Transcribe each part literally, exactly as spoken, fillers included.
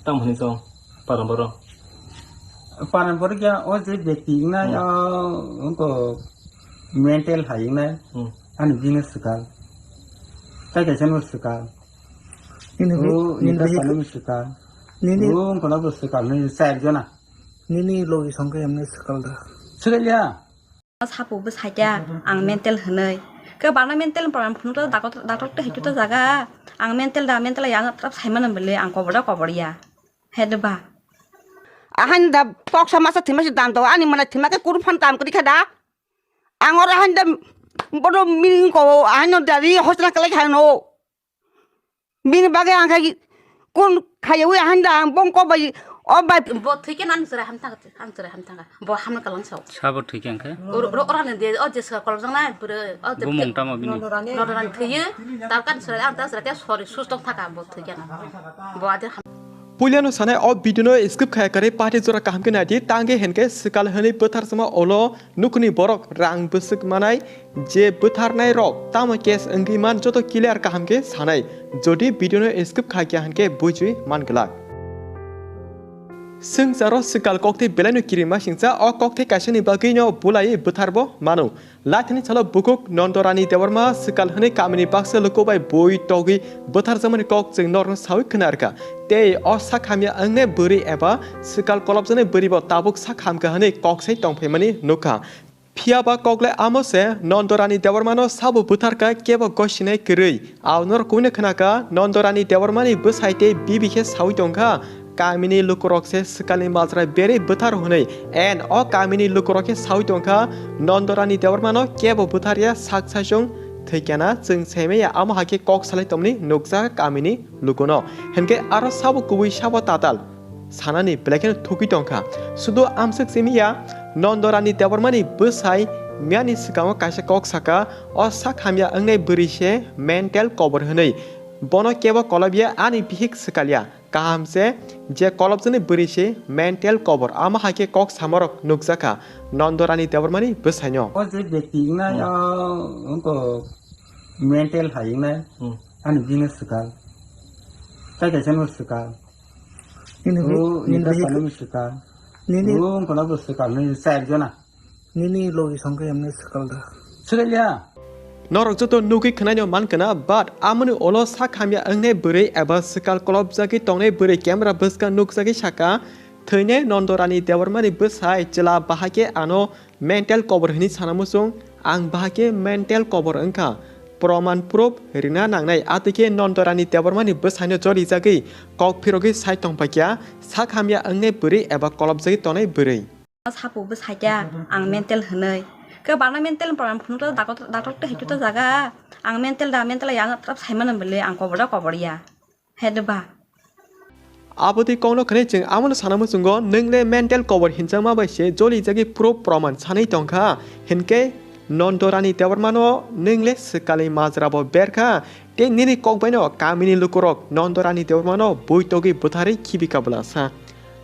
Tamo hinwi chong, paran borok. Paran borok ya, o je bekti wngnai, hmm, o, wngkho mental hai wngnai, hmm, ani bini swkang. Tai kaisa no swkang. Nini o, bi-, nini nini bihik-, salani swkang. Nini o, wngkho na bo swkang, nini char jona. Nini logi songkhe emne swkang da. Swkang ya. Sapo bwsai ta, ang mental hwnwi. Khe bana mental problem phunukla doctor, doctor tei haitu ta jaga. Ang mental da, mental ya, ano trap saimano bwle, ang kobor da kobor ya. He de ba. Ahan da toksa masa thima si dan to, ani mana thima ke kuru phan tam kri kha da. Ang ora han da bodo ming ko, ahan no dari hosna kala kha no. Bini bagwi ang khai kun khaiwi ahan da ang bongko bai o bai. Bo thwi khe nang chwrai ham thang, ang chwrai ham thang. Bo hamna kalang sao. Sabo thwi khe ang khe? Ro, ro, ora ne de, o je sa kolom jang nai, bwrwi, o je bo mung tamo bini? Nodorani thwi, tar kan chwrai, ang ta chwrai, te sorry, sus tong thaka bo thwi khe na. Bo ade ham. Puilano sanai o video no skip khaya kwrwi party jora kaham khe naidi, tangwi henkhe swkal hwnwi bwtharsama olo nukhuni borok rang bwswk manai, je bwtharnai rok tamo case wngwi man joto clear kaham khe sanai. Jodi video no skip kha kya hinkhe bujui man glak. Swngcharo swkal kokthai belaino kirima singcha, o kokthai kaisani bagwino bulai bwtharbo mano. Laithani salo bukhuk Nondorani Debbarma swkal hwnwi kamini baksa luku bai bui togwi bwtharjakmani kok chwng norno sawi khna rwkha. Tei o sak hamya wngnai bwrwi eba swkal kolopjaknai bwrwibo tabuk sak hamkha hwnwi kok sai tongphaimani nukha. Phiya ba kok le amo se, Nondorani Debbarmano sabo bwtharkha, kebo gosinai kwrwi. Aonor kuino khnakha, Nondorani Debbarmani bwsai tei bibi khe sawi tongkha. Kamini lukurok se swkalni majra berwi bwthar hwnwi, en o kamini lukurok khe sawi tongkha, Nondorani Debbarmano kebo bwtharya sak saichung thwikhana chwng saimaya, amo hai khe kok salai tongmani nukjakha kamini lukuno. Hinkhe aro sabo kubui sabo tatal sanani belai kheno thugwi tongkha. Sudu amswk simi ya, Nondorani Debbarmani bwsai miyani swkango kaisa kok saka, o sak hamya wngnai bwrwi se mental kobor hwnwi. Bono kebo kolobya ani bihik swkalya. Kaham se je kolobjaknai bwrwi se mental kobor. Amo hai khe kok samorok nukjakha Nondorani Debbarmani bwsaino. O je bekti wngnai, hmm, o wngkho mental hai wngnai, hmm, ani bini swkang. Tai kaisa no swkang. Nini bi-, o, nini nini bihik-, salani swkang. Nini o, wngkho na bo swkang, nini char jona. Nini logi songkhe emne swkang da. Swkang ya. Norok joto nugwi khwnaino mankha na, but amoni ulo sak hamya wngnai bwrwi eba swkang kolopjagwi tongnai bwrwi camera bwskang nukjagwi saka, thwinai Nondorani Debbarmani bwsai chwla bahai khe ano mental kobor hwnwi sana muchung, ang bahai khe mental kobor wngkha. Proman proof rwna nangnai, atwi khe Nondorani Debbarmani bwsaino jolijagwi kok phirogwi sai tongphaikya, sak hamya wngnai bwrwi eba kolopjagwi tongnai bwrwi. Sapo bwsai ta, ang mental hwnwi. Khe bana mental problem phunukla doctor, doctor tei haitu ta jaga. Ang mental da, mental ya, ano trap saimano bwle, ang kobor da kobor ya. He de ba. Abotwi kokno khwnwi chwng amono sana muchungo, nwng le mental kobor hinjakma bai se jolijagwi proof proman sanwi tongkha. Hinkhe Nondorani Debbarmano nwng le swkalni majrabo berkha. Tei nini kok baino kamini lukurok Nondorani Debbarmano bui togwi bwtharwi khibika bwlasa.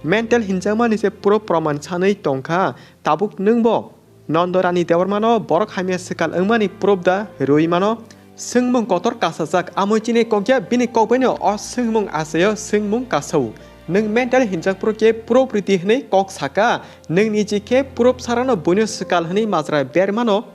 Mental hinjakmani se proof proman sanwi tongkha. Tabuk nwngbo Nondorani Debbarmano borok hamya swkal wngmani proof da rwui mano? Swngmung kotor kasajak, amoi chini kokya bini kokbaino o swngmung achaio swngmung kasao. Nwng mental hinjak phuru khe proof ridi hwnwi kok saka, nwng niji khe proof sarano buino swkal hwnwi majra ber mano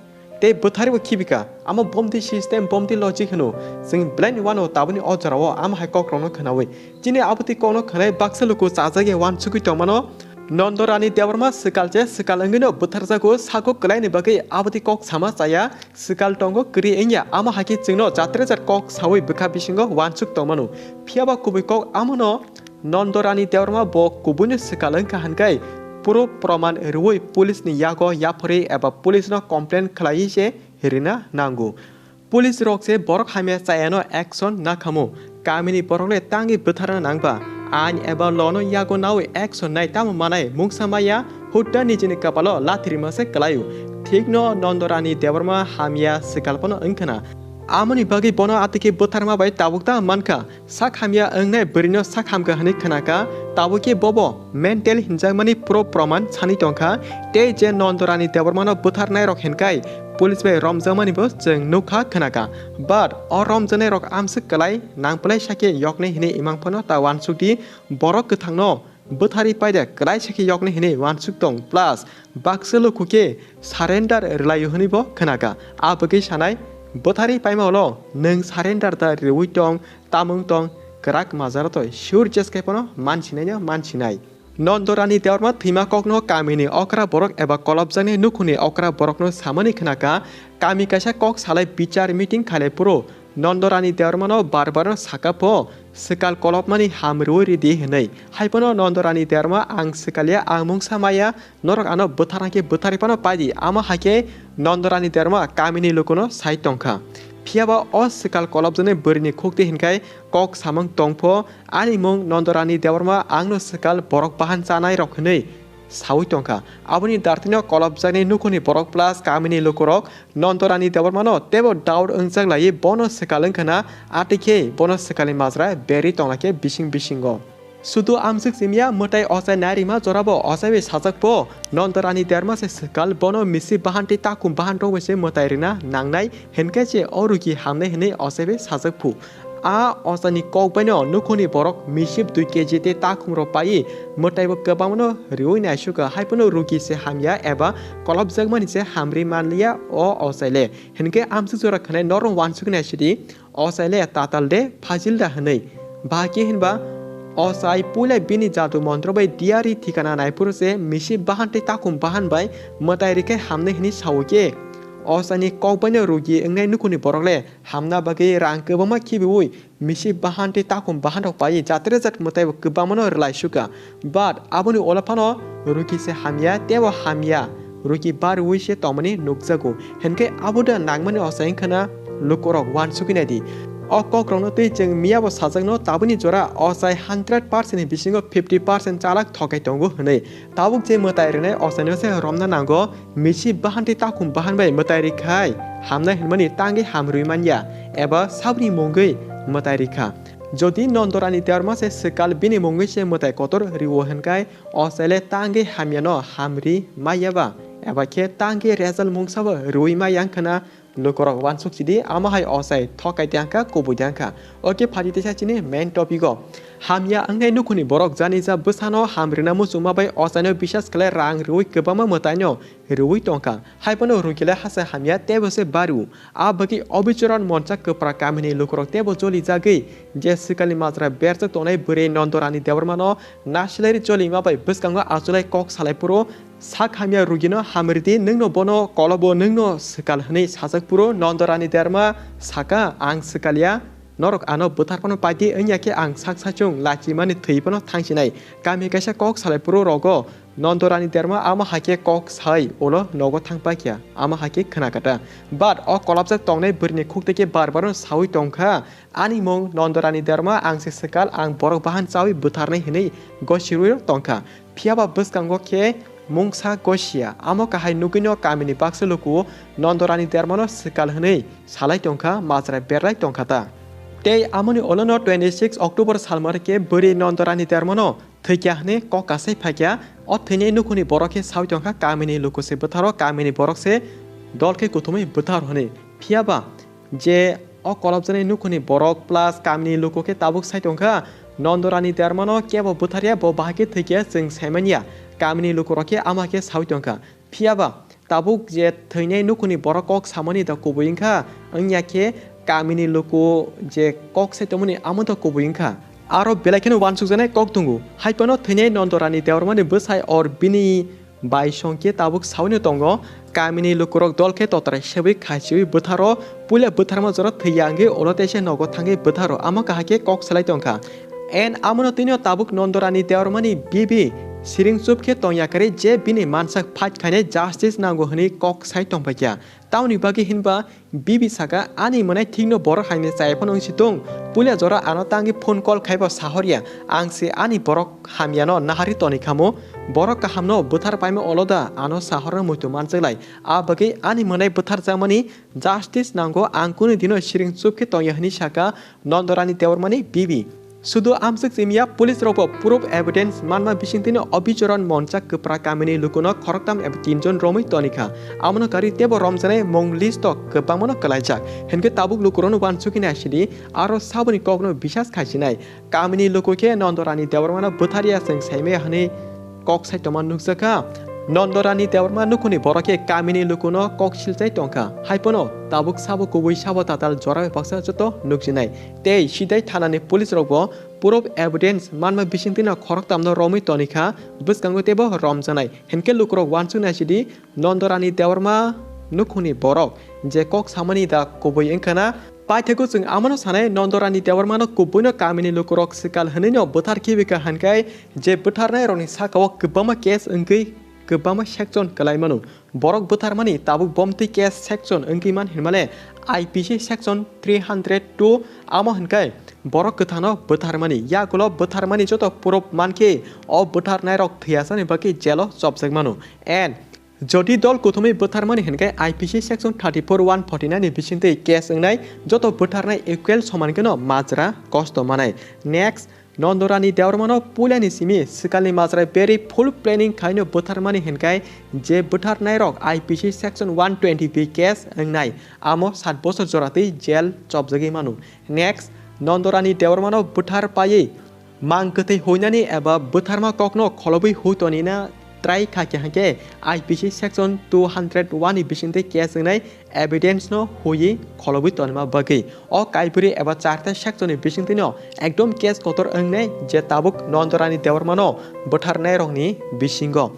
tei bwtharibo khibika. Amo bomdi system, bomdi logic hwno. Chwng belai ni uanw tabukni o jorao amo hai kokrokno khwnaui. Chini abotwi kokno khwnai baksa luku chajagwi uansugwi tongmano. Nondorani Debbarma swkal je swkal wngwino bwtharjago, sako kwlaini bagwi abotwi kok sama chaya, swkal tongo kwrwi wngya, amo hai khe chwngno jatrejak kok saui bwkha bisingo uansuk tongmano. Phiyaba kubui kok amono Nondorani Debbarma bo kubuino swkal wngkha hinkhai proof proman rwui police ni yago yapharwi eba police no complain khlaiwi se rwna nango. Police rok se borok hamya chayano action nakhamu. Kamini borok le tangwi bwtharna nangba. Ain eba law no yago naui action nai tamo manai mungsa maya hutta nijini kapalo lathirima se kwlaio. Thikno Nondorani Debbarma hamya swkal phano wngkhana. Amoni bagwi bono atwikhe bwtharma bai tabuk ta mankha. Sak hamya wngnai bwrwino sak hamkha hwnwi khnakha, tabukhe bobo mental hinjakmani pro proman sani tongkha. Tei je Nondorani Debbarmano bwtharnairok hinkai police bai romjakmanibo chwng nukha khnakha. But o romjaknairok amswk kwlai nangphlai sakhe yoknai hwnwi imang phano ta uansukdi, borok kwthangno bwtharwi paida kwlai sakhe yoknai hwnwi uansuk tong, plus baksa luku khe surrender rwlaio hwnwibo khnakha. A bagwi sanai, bwtharwi paima ulo nwng surrender da rwui tong, tamung tong, kwrak majra toi sure jeskai phano mansinaino mansinai. Nondorani Debbarma thwima kokno kamini okra borok eba kolopjaknai nukhungni okra borokno samani khnakha, kami kaisa kok salai bichar meeting khailai phuru Nondorani Debbarmano bar barno saka pho, swkal kolopmani ham rwui ridi hwnwi. Hai phano Nondorani Debbarma ang swkal ya, ang mungsa maya, norok ano bwtharna khe bwtharwi phano paidi. Amo hai khe Nondorani Debbarma kamini lukuno sai tongkha. Phiyaba o swkal kolopjaknai bwrwini khukti hinkhai kok samung tongpho, ani mung Nondorani Debbarma, angno swkal borok bahan chanai rok hwnwi saui tongkha. Aboni dartino kolopjaknai nukhungni borok plus kamini lukurok Nondorani Debbarmano teibo doubt wngjak laiwi bono swkal wngkha na, atwikhe bono swkalni majra berwi tongna khe bising bisingo. Sudu amswk simya mwtai ochai nairima jorabo ochai bai sajak pho, Nondorani Debbarma se swkal bono misi bahan tei takhum bahan rok bai se mwtai rwna nangnai, hinkhe se o rugi hamnai hwnwi ochai bai sajak phu. A ochani kok baino nukhungni borok misip dui keji tei takhumrok paiwi mwtaibo kwbangmano riui naisukha, hai phano rugi se hamya eba kolopjakmani se hamri manliya o ochai le. Hinkhe amswk jora khwnai norok uansuknai sidi, ochai le tatal de phajil da hwnwi. Bahai khe hinba ochai puila bini jadu montro bai diari thikana naiphuru se misip bahan tei takhum bahan bai mwtai rikhe hamnai hwnwi sao khe, ochani kok baino rugi wngnai nukhungni borok le hamna bagwi rang kwbangma khibiui misi bahan tei takhum bahan rok pai jatre jat mwtai bo kwbangma no rwlai sukha. But aboni ulo phano rugi se hamya teibo hamya, rugi barwi se tongmani nukjago. Hinkhe abo da nangmani ochai wngkha na lukurok uansukwi naidi. O kokrokno twi chwng miyabo sajakno tabukni jora ochai hundred percent ni bisingo fifty percent chalak thokai tongo hwnwi. Tabuk je mwtai rwnai ochaino se romna nango, misi bahan tei takhum bahan bai mwtai rwkhai hamnai hwnmani tangwi hamrwi manya eba saboni mungwi mwtai rwkha. Jodi Nondorani Debbarma se swkal bini mungwi se mwtai kotor rwo hwnkhai, ochaile tangwi hamyano hamri maya ba? Eba khe tangwi result mungsabo rwi maya wngkha na? Lukurok uansuk sidi, amo hai ochai thokai tei angkha, kubui tei angkha. Oke, phaidi teisa chini main topic o. Hamya wngnai nukhungni borok jani ja bwsano ham rwna muchungma bai ochaino bisas khlai rang rwui kwbangma mwtaino rwui tongkha. Hai phano rugilai hachai hamya teibo se baru. A bagwi obichoron moncha kwpra kamini lukurok teibo joli jagwi je swkalni majra berjak tongnai bwrwi Nondorani Debbarmano nasilai ri jolima bai bwskango achulai kok salai phuru sak hamya rugino hamridi, nwngno bono kolobo nwngno swkal hwnwi sajak phuru Nondorani Debbarma saka, "Ang swkal ya, norok ano bwthar phano paidi wngya khe ang sak saichung lachimani thwi phano thangsinai." Kami kaisa kok salai phuru rogo Nondorani Debbarma amo hai khe kok sai ulo nogo thang paikha, amo hai khe khna kata. But o kolopjak tongnai bwrwini khukti khe bar bar no saui tongkha, "Ani mung Nondorani Debbarma, ang se swkal, ang borok bahan chaui bwtharnai," hwnwi gosirwi tongkha. Phiyaba bwskango khe mungsa gosiya. Amo kahai nugwino kamini baksa luku Nondorani Debbarmano swkal hwnwi salai tongkha, majra berlai tongkha ta. Tei amoni olono twenty six October salmar khe bwrwi Nondorani Debbarmano thwikya hwnwi kok kasai phaikya. O thwinai nukhungni borok khe saui tongkha, kamini luku se bwtharo, kamini borok se dol khe kuthumwi bwtharo hwnwi. Phiyaba je o kolopjaknai nukhungni borok plus kamini luku khe tabuk sai tongkha, Nondorani Debbarmano kebo bwtharya, bo bahai khe thwikya chwng saimanya. Kamini lukurok khe ama khe saui tongkha. Phiyaba tabuk je thwinai nukhungni borok kok samani da kubui wngkha, wngya khe kamini luku je kok sai tongmani amo da kubui wngkha. Aro belai kheno uansukjaknai kok tongo. Hai phano thwinai Nondorani Debbarmani bwsai or bini bai song khe tabuk saui no tongo. Kamini lukurok dol khe totrai sebwi khaichiui bwtharo, puila bwtharma jora thwiya wngwi ulo teisa nogo thangwi bwtharo, amo kahai khe kok salai tongkha. And amono twino tabuk Nondorani Debbarmani bibi Siring chup khe tongya kwrwi je bini mansak fight khainai justice nango hwnwi kok sai tongphaikha. Tamoni bagwi hinba Bibi saka, ani mwnai thikno borok haino chaya phano wngsi tong. Puila jora ano tangwi phone call khaibo sahorya, ang se ani borok hamyano naharwi tonikhamo. Borok kahamno bwthar paima oloda ano sahorno muitu manchaklai. A bagwi ani mwnai bwtharjakmani justice nango, ang kunu dino siring chup khe tongya hwnwi saka Nondorani Debbarmani bibi. Sudu amswk simiya, police rokbo proof evidence manma bisingtwino Abhicharan Moncha kwpra kamini lukuno khoroktham eba tinjon romwi tonikha. Amono karwi teibo romjanai mung list o kwbangmano kwlaijak. Hinkhe tabuk lukurokno uansugwi naisidi, aro saboni kokno bisas khaisinai. Kamini luku khe Nondorani Debbarmano bwtharya chwng saimaya hwnwi kok sai tongma nukjakha. Nondorani Debbarma nukhungni borok khe kamini lukuno kok silchai tongkha. Haiphano tabuk sabo kubui sabo tatal jora bai baksa joto nukjinai. Tei sidai thanani police rokbo proof evidence manma bisingtwino khoroktham no romwi tonikha, bwskango teibo romjaknai. Hinkhe lukurok uansuk naisidi, Nondorani Debbarma nukhungni borok je kok samani da kubui wngkha na. Paithakgo chwng amano sanai, Nondorani Debbarmano kubuino kamini lukurok swkal hwnwino bwthar khibi kha, hinkhe je bwtharnairokni sakao kwbangma case wngwi kwbangma section kwlai mano. Borok bwtharmani tabuk bomtwi case section wngwi man hinmale I P C section three hundred two, amo hinkhe borok kwthangno bwtharmani, yagulo bwtharmani joto proof mankhe o bwtharnairok thwiyasani bagwi jailo chopjak mano. And jodi dol kuthumwi bwtharmani hinkhe I P C section thirty-four one forty-nine ni bisingtwi case wngnai, joto bwtharnai equal soman kheno majra kosto manai. Next, Nondorani Debbarmano puilani simi swkalni majra berwi full planning khaino bwtharmani hinkhe je bwtharnairok I P C section one twenty B case wngnai, amo sat bosor joratwi jail chopjagwi mano. Next, Nondorani Debbarmano bwthar paiwi mang kwthwi huinani eba bwtharma kokno kholobwi hui tonina try kha khe hinkhe I P C section two hundred one ni bisingtwi case wngnai, evidence no huiwi kholobwi tonima bagwi. O kaibwrwi eba charta section ni bisingtwino ekdom case kotor wngnai je tabuk Nondorani Debbarmano bwtharnairokni bisingo.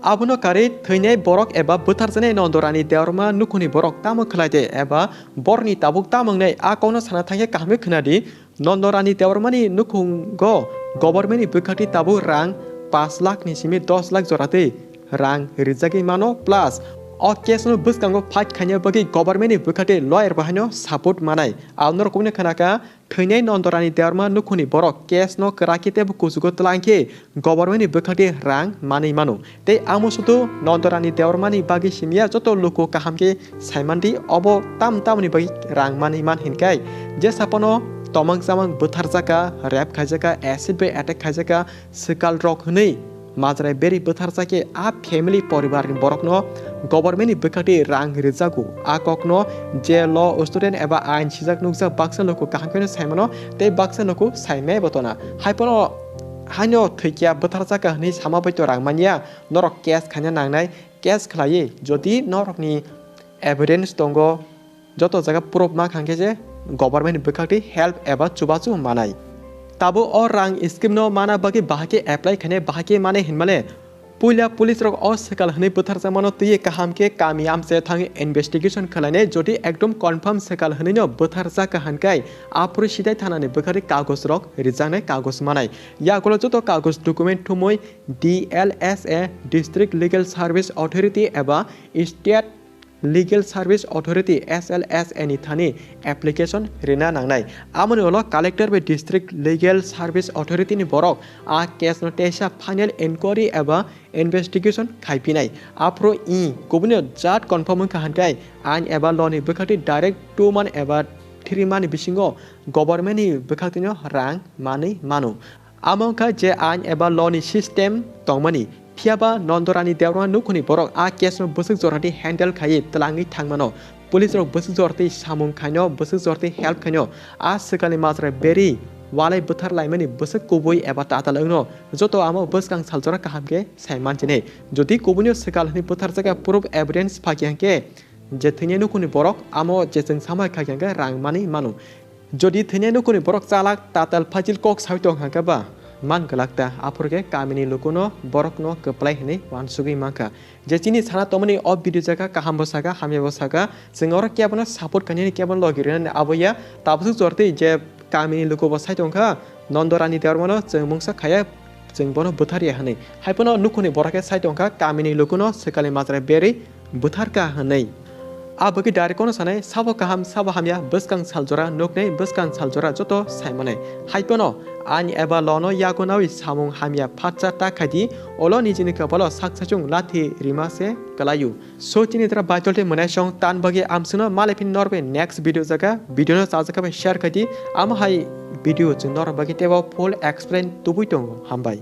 Abono karwi thwinai borok eba bwtharjaknai Nondorani Debbarma nukhungni borok tamo khlai de eba borokni tabuk tamo wngnai, a kokno sana thangkhe kaham khe khwnadi. Nondorani Debbarmani nukhungo government ni bwkhakni tabuk rang pash lakh ni simi dos lakh joratwi rang rijagwi mano, plus o case no bwskango fight khaina bagwi government ni bwkhakni lawyer bo haino support manai. Ang norok kubuni khwnakha, thwinai Nondorani Debbarma nukhungni borok case no kwrak khe teibo kuchugo twlang khe government ni bwkhakni rang manwi mano. Tei amo sudu Nondorani Debbarmani bagwi simiya, joto luku kaham khe saimandi, obo tam tamni bagwi rang manwi man hinkai. Jesa phano tomang chamang bwtharjaka, rape khaijaka, acid bai attack khaijaka, swkal rok hwnwi majra berwi bwtharjakhe a family poribarni borokno government ni bwkhakni rang rijago. A kokno je law student eba ain sijak nukjak baksa luku kaham kheno saimano tei baksa luku saimai bo tona. Haiphano haino thwikya bwtharjaka hwnwi sama bai to rang manya, norok case khaina nangnai, case khlaiwi jodi norokni evidence tongo, joto jaga proof ma khang khe je government ni bwkhakni help eba chubachu manai. Tabuk o rang scheme no mana bagwi bahai khe apply khainai, bahai khe manai hinmale puila police rok o swkal hwnwi bwtharjakmano twiwi kaham khe kami amchai thangwi investigation khlainai, jodi ekdom confirm swkal hwnwino bwtharjak kha hinkai aphuru sidai thanani bwkhakni kagoj rok rijaknai kagoj manai. Yagulo joto kagoj document thumwi D L S A, District Legal Service Authority eba State Legal Service Authority, S L S A ni thani application rina nangnai. Amoni ulo collector bai District Legal Service Authority ni borok a case no teisa final inquiry eba investigation khai phinai. Aphuru i kubuni jat confirm wngkha hinkai ain eba law ni bwkhakni direct two month eba three month ni bisingo government ni bwkhaktwino rang manwi mano. Amo wngkha je ain eba law ni system tongmani. Phiyaba Nondorani Debbarma nukhungni borok a case no bwswk jorani handle khaiwi twlangwi thangmano. Police rok bwswk jortwi samung khaino, bwswk jortwi help khaino. A swkalni majra berwi walai bwthar laimani bwswk kubui eba tatal wngno. Joto amo bwskang sal jora kaham khe sai manchini. Jodi kubuino swkal hwnwi bwtharjakya proof evidence phakya hwnkhe, je thwinai nukhungni borok amo je chwng samai khakya hwnkhe rang manwi mano. Jodi thwinai nukhungni borok chalak tatal phajil kok sawi tong kha ba man glak ta, aphuru khe kamini lukuno borokno kwplai hwnwi uansugwi mankha. Je chini sana tongmani o video jaga kaham bo saka, hamya bo saka, chwng oro kebono support khainani, kebono logi rwnani abo ya, tabuk jortwi je kamini luku bo sai tong kha, Nondorani Debbarmano chwng mungsa khaya, chwng bono bwtharya hwnwi. Haiphano nukhungni borok khe sai tongkha, kamini lukuno swkangni majra berwi bwtharkha hwnwi. A bagwi direct-o no sanai, sabo kaham, sabo hamya, bwskang saljora nuknai, bwskang saljora joto saimanai. Haiphano ain eba lono yago nawi samung hamya phatsa ta khaidi, olo nijini kopalo sak sachung lathi rima se kwlaio. So chini tra Baitol tei mwnaisong tan bagwi amswngno malai phini norbai next video jaga, video no chajakha bai share khaidi, amo hai video chwng norok bagwi teibo full explain tubui tongo. Hambai.